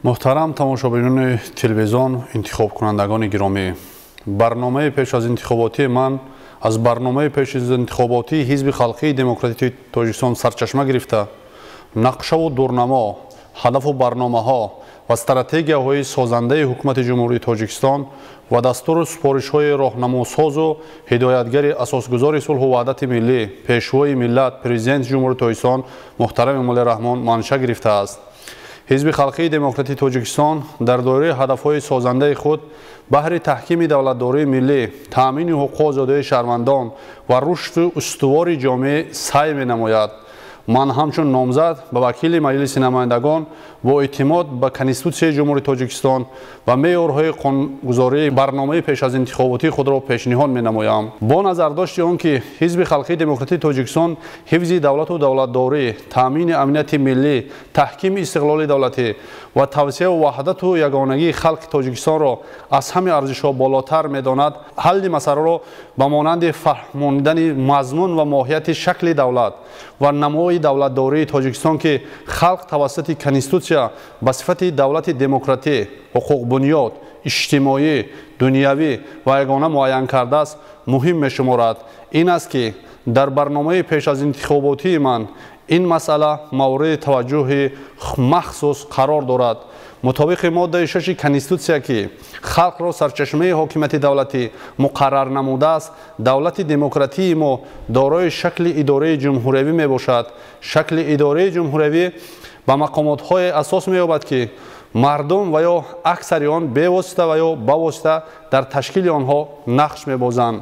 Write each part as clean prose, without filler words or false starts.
Муҳтарам тамошобинони телевизион, интихобкунандагони гиромӣ, барномаи пеш аз интихоботии ман аз барномаи пеш аз интихоботии Ҳизби Халқии Демократии Тоҷикистон сарчашма гирифта, нақшаву дурнамо, ҳадафу барномаҳо ва стратегияҳои созандаи Ҳукумати Ҷумҳурии Тоҷикистон ва дастуру супоришҳои роҳнамосозу ҳидоятгари асосгузори сулҳу ваҳдати миллӣ, пешвои миллат, Президенти Ҷумҳурии Тоҷикистон муҳтарам Эмомалӣ Раҳмон манша гирифтааст. Ҳизби Халқии Демократии Тоҷикистон дар доираи ҳадафҳои созандаи худ баҳри таҳкими давлатдории миллӣ, таъмини ҳуқуқу озодиҳои шаҳрвандон ва рушду устувори ҷомеа саъй менамояд. Ман ҳамчун номзад ба вакили Маҷлиси намояндагон бо эътимод ба Конститутсияи Ҷумҳурии Тоҷикистон ва меъёрҳои қонунгузории барномаи пеш аз интихоботии худро пешниҳод менамоям. Бо назардошти он ки Ҳизби Халқии Демократии Тоҷикистон ҳифзи давлату давлатдорӣ, таъмини амнияти миллӣ, таҳкими истиқлоли давлатӣ ва тавсеаву ваҳдату ягонагии халқи Тоҷикистонро аз ҳамаи арзишҳо болотар медонад, ҳалли масъаларо ба монанди фаҳмондани мазмун ва моҳияти шакли давлат ва намои давлатдории Тоҷикистон, ки халқ тавассути Конститутсия ба сифати давлати демократӣ, ҳуқуқбунёд, иҷтимоӣ, дунявӣ ва ягона муайян кардааст, муҳим мешуморад. Ин аст ки дар барномаи пеш аз интихоботии ман ин масъала мавриди таваҷҷӯҳи махсус қарор дорад. Мутобиқи моддаи 6 Конститутсия, ки халқро сарчашмаи ҳокимияти давлатӣ муқаррар намудааст, давлати демократии мо дорои шакли идораи ҷумҳуриявӣ мебошад. Шакли идораи ҷумҳуриявӣ ба мақомотҳое асос меёбад, ки мардум ва ё аксари он бевосита ва ё бавосита дар ташкили онҳо нақш мебозанд.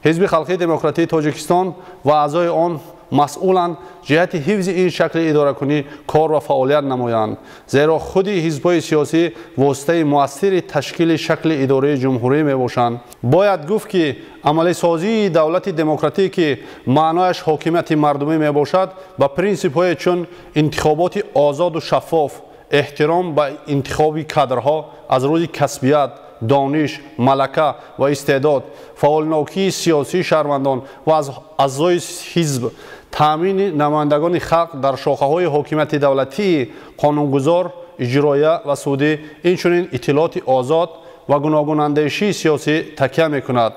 Ҳизби Халқии Демократии Тоҷикистон ва аъзои он масъуланд ҷиҳати ҳифзи ин шакли идоракунӣ кор ва фаъолият намоянд, зеро худи ҳизбҳои сиёсӣ воситаи муассири ташкили шакли идораи ҷумҳурӣ мебошанд. Бояд гуфт, ки амалисозии давлати демократӣ, ки маънояш ҳокимияти мардумӣ мебошад, ба принсипҳое чун интихоботи озоду шаффоф, эҳтиром ба интихоби кадрҳо аз рӯи касбият, дониш, малака ва истеъдод, фаъолнокии сиёсии шаҳрвандон ва аз аъзои ҳизб, таъмини намояндагони халқ дар шохаҳои ҳокимияти давлатии қонунгузор, иҷроия ва судӣ, инчунин иттилооти озод ва гуногунандешии сиёсӣ такя мекунад.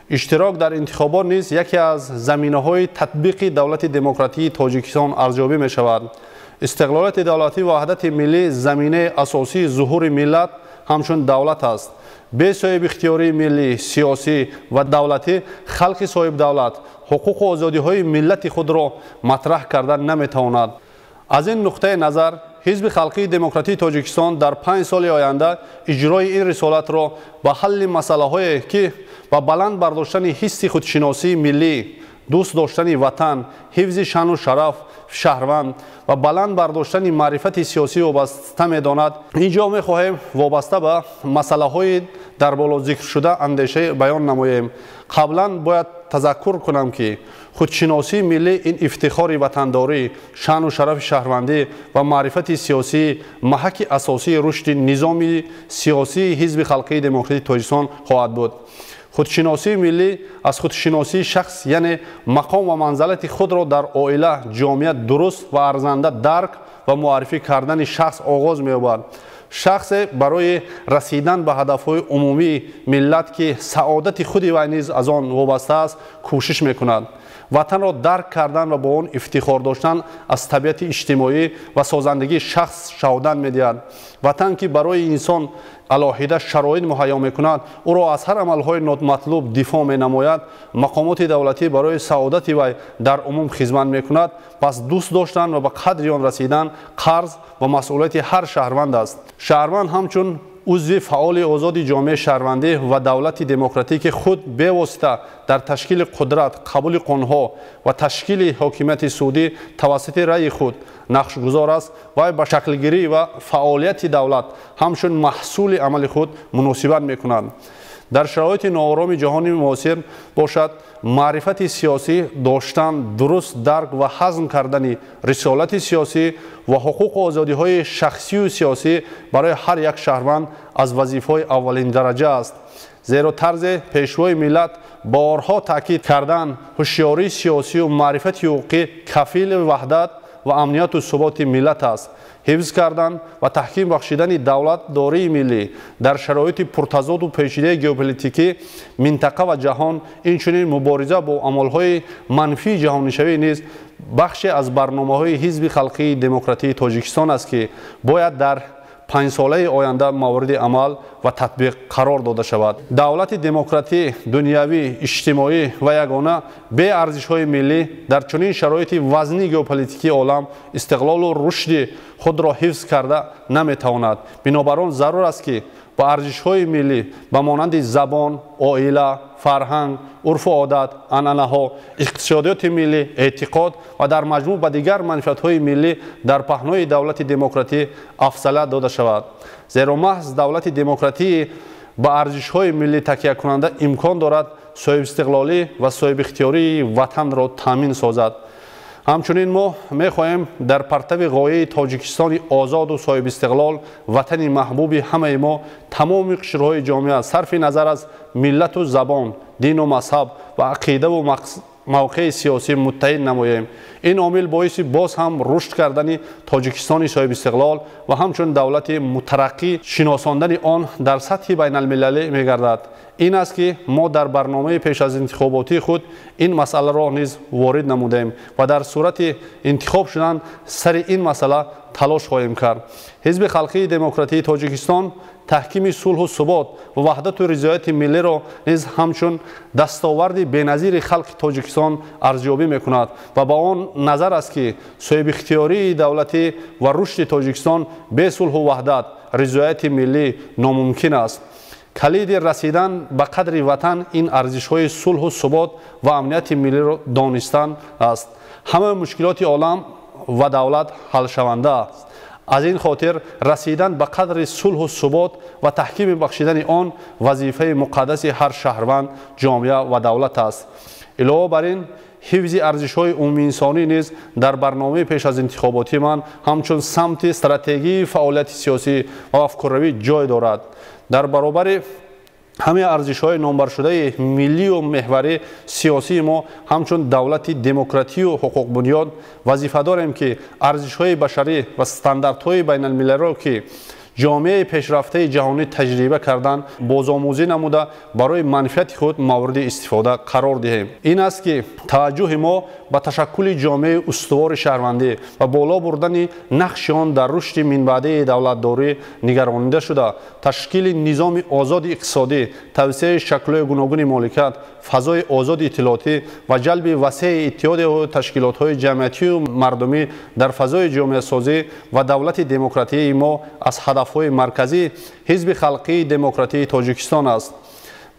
Иштирок дар интихобот низ яке аз заминаҳои татбиқи давлати демократии Тоҷикистон арзёбӣ мешавад. Истиқлолияти давлатӣ ва ваҳдати миллӣ заминаи асосии зуҳури миллат ҳамчун давлат аст. Бе соҳибихтиёрии миллӣ, сиёсӣ ва давлатӣ халқи соҳибдавлат ҳуқуқу озодиҳои миллати худро матраҳ кардан наметавонад. Аз ин нуқтаи назар Ҳизби Халқии Демократии Тоҷикистон дар 5 соли оянда иҷрои ин рисолатро ба ҳалли масъалаҳое, ки ба баланд бардоштани ҳисси худшиносии миллӣ, дӯст доштани ватан, ҳифзи шаъну шараф шаҳрванд ва баланд бардоштани маърифати сиёсӣ вобаста медонад. Инҷо мехоҳем вобаста ба масъалаҳои дар боло зикршуда андеша баён намоем. Қаблан бояд тазаккур кунам, ки худшиносии миллӣ ин ифтихори ватандорӣ, шаъну шарафи шаҳрвандӣ ва маърифати сиёсӣ маҳаки асосии рушди низоми сиёсии Ҳизби Халқии Демократии Тоҷикистон хоҳад буд. Худшиносии миллӣ аз худшиносии шахс, яъне мақом ва манзалати худро дар оила, ҷомеа дуруст ва арзанда дарк ва муаррифӣ кардани шахс оғоз меёбад. Шахсе барои расидан ба ҳадафҳои умумии миллат, ки саодати худи вай низ аз он вобаста аст, кӯшиш мекунад. Ватанро дарк кардан ва бо он ифтихор доштан аз табиати иҷтимоӣ ва созандагии шахс шаҳодат медиҳад. Ватан, ки барои инсон алоҳида шароит муҳайё мекунад, ӯро аз ҳар амалҳои номатлуб дифоъ менамояд, мақомоти давлатӣ барои саодати вай дар умум хизмат мекунад. Пас дӯст доштан ва ба қадри он расидан қарз ва масъулияти ҳар шаҳрванд аст. Шаҳрванд ҳамчун узви фаъоли озоди ҷомеаи шаҳрвандӣ ва давлати демократӣ, ки худ бевосита дар ташкили қудрат, қабули қонунҳо ва ташкили ҳокимияти судӣ тавассути раъйи худ нақшгузор аст, вай ба шаклгирӣ ва фаъолияти давлат ҳамчун маҳсули амали худ муносибат мекунад. Дар шароити ноороми ҷаҳони муосир бошад, маърифати сиёсӣ доштан, дуруст дарк ва ҳазм кардани рисолати сиёсӣ ва ҳуқуқу озодиҳои шахсию сиёсӣ барои ҳар як шаҳрванд аз вазифаҳои аввалиндараҷа аст. Зеро тарзи пешвои миллат борҳо таъкид кардан, ҳушёрии сиёсию маърифати ҳуқуқӣ кафили ваҳдат ва амнияту суботи миллат аст. Ҳифз кардан ва таҳким бахшидани давлатдории миллӣ дар шароити пуртазоду печидаи геополитикӣ минтақа ва ҷаҳон, инчунин мубориза бо амалҳои манфии ҷаҳонишавӣ низ бахше аз барномаҳои Ҳизби халқии демократии Тоҷикистон аст, ки бояд дар 5 солаи оянда мавриди амал ва татбиқ қарор дода шавад. Давлати демократӣ, дунявӣ, иҷтимоӣ ва ягона бе арзишҳои миллӣ дар чунин шароити вазнии геополитикии олам истиқлолу рушди худро ҳифз карда наметавонад. Бинобар он зарур аст, ки ба арзишҳои миллӣ ба монанди забон, оила, фарҳанг, урфу одат, анъанаҳо, иқтисодиёти миллӣ, эътиқод ва дар маҷмӯъ ба дигар манфиатҳои миллӣ дар паҳнои давлати демократӣ афзалият дода шавад. Зеро маҳз давлати демократии ба арзишҳои миллӣ такякунанда имкон дорад соҳибистиқлолӣ ва соҳибихтиёрии ватанро таъмин созад. Ҳамчунин мо мехоҳем дар партави ғояи Тоҷикистони озоду соҳибистиқлол, ватани маҳбуби ҳамаи мо, тамоми қишрҳои ҷомеа сарфи назар аз миллату забон, дину мазҳаб ва ақидаву мавқеи сиёсӣ муттаҳид намоем. Ин омил боиси боз ҳам рушд кардани Тоҷикистони соҳибистиқлол ва ҳамчун давлати мутараққӣ шиносондани он дар сатҳи байналмилалӣ мегардад. Ин аст, ки мо дар барномаи пеш аз интихоботии худ ин масъаларо низ ворид намудем ва дар сурати интихоб шудан сари ин масъала талош хоҳем кард. Ҳизби халқии демократии Тоҷикистон таҳкими сулҳу субот ва ваҳдату ризояти миллиро низ ҳамчун дастоварди беназири халқи Тоҷикистон арзёбӣ мекунад ва ба он назар аст, ки соҳибихтиёрии давлатӣ ва рушди Тоҷикистон бе сулҳу ваҳдат, ризояти миллӣ номумкин аст. Калиди расидан ба қадри ватан ин арзишҳои сулҳу субот ва амнияти миллиро донистан аст. Ҳамаи мушкилоти олам ва давлат ҳалшаванда аст. Аз ин хотир расидан ба қадри сулҳу субот ва таҳкими бахшидани он вазифаи муқаддаси ҳар шаҳрванд, ҷомеа ва давлат аст. Илова бар ин, ҳифзи арзишҳои умумиинсонӣ низ дар барномаи пеш аз интихоботии ман ҳамчун самти стратегии фаъолияти сиёсӣ ва афкорравӣ ҷой дорад. Дар баробари ҳамаи арзишҳои номбаршудаи миллию меҳвари сиёсии мо ҳамчун давлати демократию ҳуқуқбунёд вазифа дорем, ки арзишҳои башарӣ ва стандартҳои байналмилалиро, ки ҷомеаи пешрафтаи ҷаҳонӣ таҷриба кардан, бозомӯзӣ намуда, барои манфиати худ мавриди истифода қарор диҳем. Ин аст, ки таваҷҷӯҳи мо ба ташаккули ҷомеаи устувори шаҳрвандӣ ва боло бурдани нақши он дар рушди минбаъдаи давлатдорӣ нигаронида шуда, ташкили низоми озоди иқтисодӣ, тавсеаи шаклҳои гуногуни моликият, фазои озоди иттилоотӣ ва ҷалби васеи иттиҳодию ташкилотҳои ҷамъиятию мардумӣ дар фазои ҷомеасозӣ ва давлати демократии мо аз ҳадафҳои марказии Ҳизби халқии демократии Тоҷикистон аст.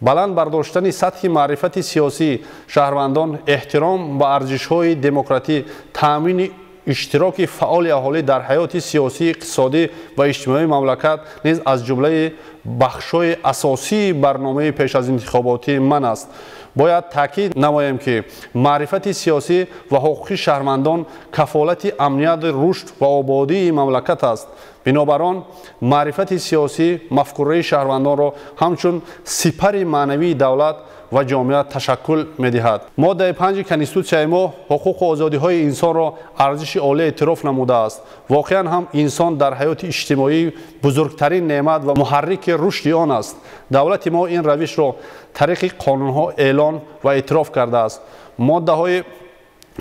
Баланд бардоштани сатҳи маърифати сиёсии шаҳрвандон, эҳтиром ба арзишҳои демократӣ, таъмини иштироки фаъоли аҳолӣ дар ҳаёти сиёсӣ, иқтисодӣ ва иҷтимоии мамлакат низ аз ҷумлаи бахшҳои асосии барномаи пеш аз интихоботии ман аст. Бояд таъкид намоем, ки маърифати сиёсӣ ва ҳуқуқи шаҳрвандон кафолати амнияти, рушд ва ободии мамлакат аст. Бинобар он маърифати сиёсӣ мафкураи шаҳрвандонро ҳамчун сипари маънавии давлат ва ҷомеа ташаккул медиҳад. Моддаи 5-и Конститутсияи мо ҳуқуқу озодиҳои инсонро арзиши олӣ эътироф намудааст. Воқеан ҳам инсон дар ҳаёти иҷтимоӣ бузургтарин неъмат ва муҳаррики рушди он аст. Давлати мо ин равишро тариқи қонунҳо эълон ва эътироф кардааст. Моддаҳои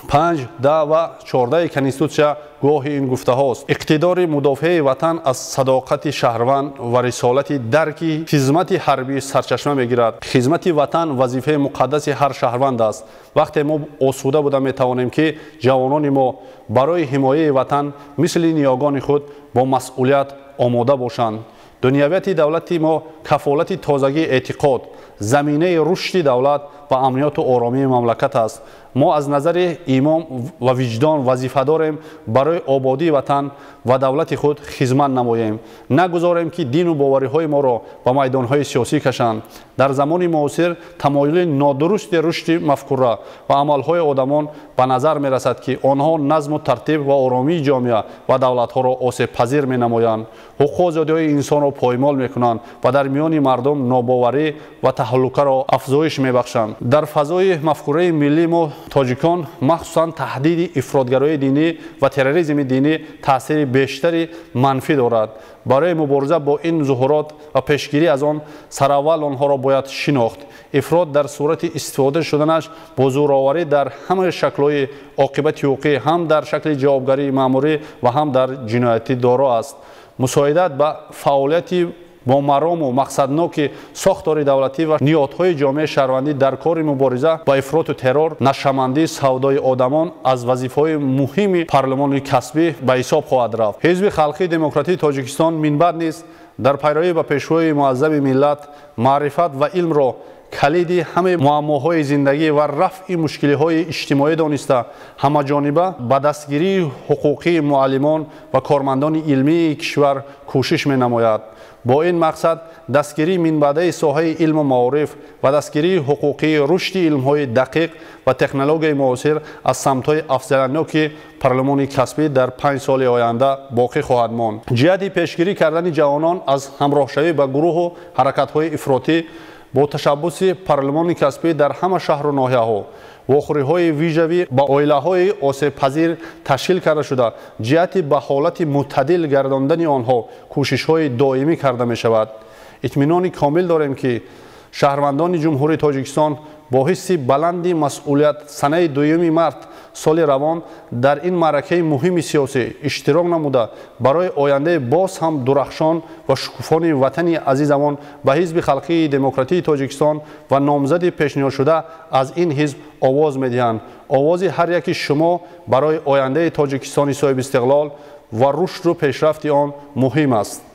5, 10 ва 14-и Конститутсия гувоҳи ин гуфтаҳост. Иқтидори мудофиаи ватан аз садоқати шаҳрванд ва рисолати дарки хизмати ҳарбӣ сарчашма мегирад. Хизмати ватан вазифаи муқаддаси ҳар шаҳрванд аст. Вақте мо осуда буда метавонем, ки ҷавонони мо барои ҳимояи ватан мисли ниёгони худ бо масъулият омода бошанд. Дунявияти давлати мо кафолати тозагии эътиқод, заминаи рушди давлат ва амнияту оромии мамлакат аст. Мо аз назари имон ва виҷдон вазифа дорем барои ободии ватан ва давлати худ хизмат намоем. Нагузорем, ки дину бовариҳои моро ба майдонҳои сиёсӣ кашанд. Дар замони муосир тамоюли нодурусти рушди мафкура ва амалҳои одамон ба назар мерасад, ки онҳо назму тартиб ва оромии ҷомеа ва давлатҳоро осебпазир менамоянд, ҳуқуқу озодиҳои инсонро поймол мекунанд ва дар миёни мардум нобоварӣ ва таҳаввули таҳлукаро афзоиш мебахшанд. Дар фазои мафкураи миллии мо тоҷикон махсусан таҳдиди ифротгароии динӣ ва терроризми динӣ таъсири бештари манфӣ дорад. Барои мубориза бо ин зуҳурот ва пешгирӣ аз он сараввал онҳоро бояд шинохт. Ифрот дар сурати истифода шуданаш бо зӯроварӣ дар ҳамаи шаклҳои оқибати ҳуқуқӣ ҳам дар шакли ҷавобгарии маъмурӣ ва ҳам дар ҷиноятӣ доро аст. Мусоидат ба фаъолияти бо марому мақсадноки сохтори давлатӣ ва ниҳодҳои ҷомеаи шаҳрвандӣ дар кори мубориза ба ифроту террор, нашъамандӣ, савдои одамон аз вазифаҳои муҳими парлумони касбӣ ба ҳисоб хоҳад рафт. Ҳизби халқии демократии Тоҷикистон минбаъд низ дар пайравӣ ба пешвои муаззами миллат маърифат ва илмро калиди ҳамаи муаммоҳои зиндагӣ ва рафъи мушкилиҳои иҷтимоӣ дониста, ҳамаҷониба ба дастгирии ҳуқуқии муаллимон ва кормандони илмии кишвар кӯшиш менамояд. Бо ин мақсад дастгирии минбаъдаи соҳаи илму маориф ва дастгирии ҳуқуқии рушди илмҳои дақиқ ва технологияи муосир аз самтҳои афзалиятноки парлумони касбӣ дар 5 соли оянда боқӣ хоҳад монд. Ҷиҳати пешгирӣ кардани ҷавонон аз ҳамроҳшавӣ ба гурӯҳу ҳаракатҳои ифротӣ бо ташаббуси парлумони касбӣ дар ҳама шаҳру ноҳияҳо вохӯриҳои вижавӣ ба оилаҳои осебпазир ташкил карда шуда, ҷиҳати ба ҳолати мӯътадил гардондани онҳо кӯшишҳои доимӣ карда мешавад. Итминони комил дорем, ки шаҳрвандони Ҷумҳурии Тоҷикистон бо ҳисси баланди масъулият санаи 2 март соли равон дар ин маъракаи муҳими сиёсӣ иштирок намуда, барои ояндаи боз ҳам дурахшон ва шукуфони ватани азизамон ба Ҳизби халқии демократии Тоҷикистон ва номзади пешниҳодшуда аз ин ҳизб овоз медиҳанд. Овози ҳар яки шумо барои ояндаи Тоҷикистони соҳибистиқлол ва рушду пешрафти он муҳим аст.